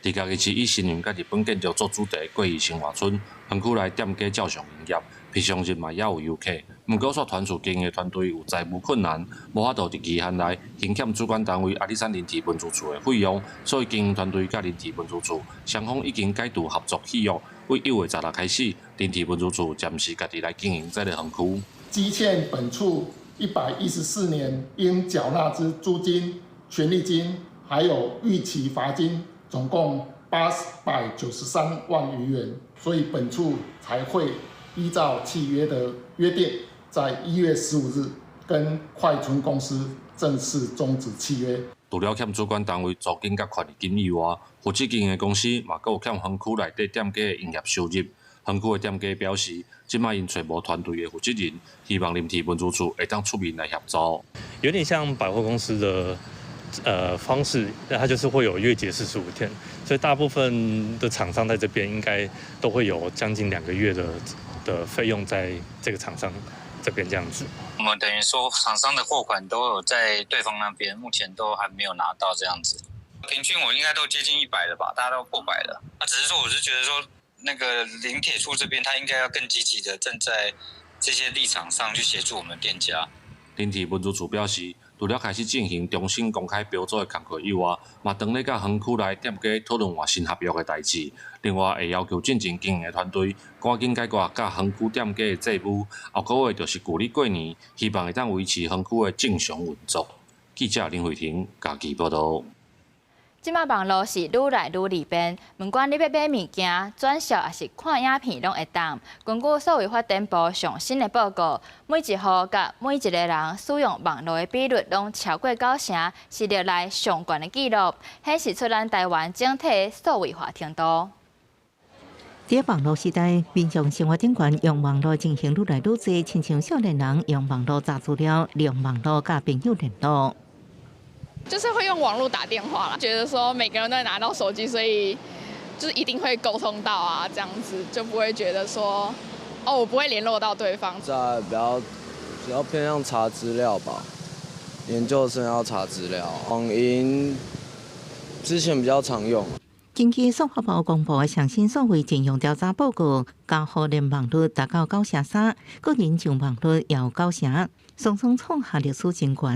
佇嘉義市以新娘佮日本建築做主題的過魚生活村，園區內店家照常營業，平常日嘛也有遊客。毋過，煞傳出經營團隊有財務困難，無法度佇期限內還欠主管單位阿里山林鐵文資處的費用，所以經營團隊佮林鐵文資處雙方已經解除合作契約，對1月16開始，林鐵文資處暫時家己來經營這个園區。積欠本處114年應繳納之租金、權利金，還有逾期罰金，總共893萬餘元，所以本處才會依照契約的約定，在1月15日跟快村公司正式終止契約。除了欠主管單位租金佮權利金以外，負責經營的公司嘛閣有欠園區內底店家的營業收入。園區的店家表示，這擺𪜶揣無團隊的負責人，希望林鐵文資處會當出面來協助。有點像百貨公司的方式，那它就是會有月結45天，所以大部分的廠商在這邊應該都會有將近2個月的費用在這個廠商這邊這樣子。我們等於說廠商的貨款都有在對方那邊，目前都還沒有拿到這樣子。平均我應該都接近100了吧，大家都破百了。那只是說，我是覺得說，那個林鐵處這邊，他應該要更積極的站在這些立場上去協助我們店家。林鐵文資處表示，除了開始進行重新公開標租的工作以外，嘛當咧佮園區內店家討論換新合約的代誌。另外，會要求進前經營的團隊趕緊解決佮園區店家的債務。後個月就是舊曆過年，希望會當維持園區的正常運作。記者林慧婷嘉義報導。這馬網路是愈來愈利便，毋管你欲買物件、轉數抑是看影片，攏會當。根據數位發展部上新的報告，每一戶佮每一個人使用網路的比率攏超過9成，是歷來上懸的紀錄，顯示出咱台灣整體數位化程度。佇網路時代，民眾生活頂懸用網路情形愈來愈濟，親像少年人用網路查資料，利用網路佮朋友聯絡。就是會用網路打電話啦，覺得說每個人都會拿到手機，所以就是一定會溝通到啊，這樣子就不會覺得說，哦，我不會聯絡到對方。在比較偏向查資料吧，研究生要查資料，網銀之前比較常用。根據數發部公布的上新數位應用調查報告，家戶聯網率達到9成3，個人上網率也有9成，雙雙創下歷史新高。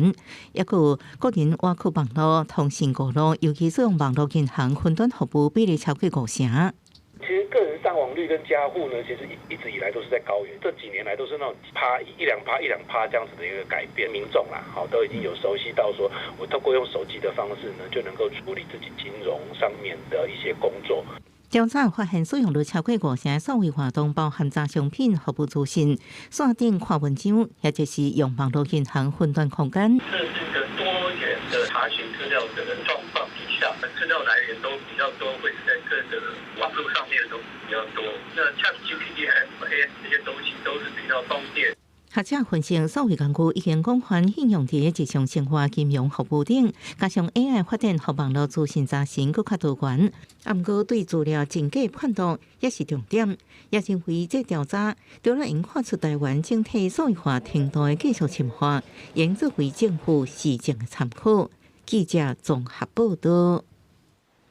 抑閣個人倚靠網路通訊網路，尤其使用網路銀行雲端服務比例超過5成。其實個人上網率跟家戶呢，其實一直以來都是在高原，這幾年來都是那種趴一兩趴一兩趴這樣子的一個改變。民眾啦，好都已經有熟悉到說，我透過用手機的方式呢，就能夠處理自己金融上面的一些工作。調查發現，使用率超過5成的數位活動，包含查商品、服務資訊、線頂看文章，或者是用網路銀行雲端空間。這是一個多元的查詢資料的狀況底下，資料來源都比較多，會是在各個網路上面都比較多。那 ChatGPT、還有 AI 這些東西都是比較方便。學者分析，數位工具已經廣泛應用佇日常生活、金融服務頂，加上 AI 發展，予網路資訊查詢閣較多元。啊，毋過對資料真假判斷也是重點。也認為這調查除了會看出台灣整體數位化程度的繼續深化，應作為政府施政的參考。記者綜合報道。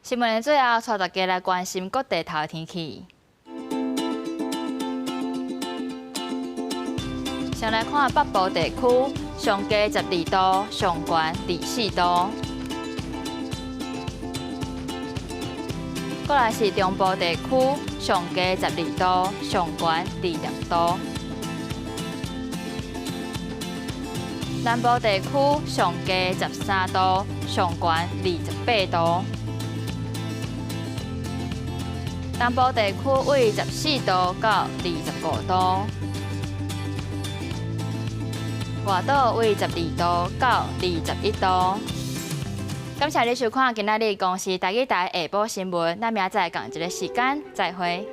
新聞的最後，帶大家來關心各地頭的天氣。先來看北部地區，上低12度，上懸24度。過來是中部地區，上低12度，上懸20度。南部地區上低13度，上懸28度。東部地區為14度到25度。外島為12度到21度。感謝你收看今仔日公視台語台下晡新聞，咱明仔載仝一个時間再會。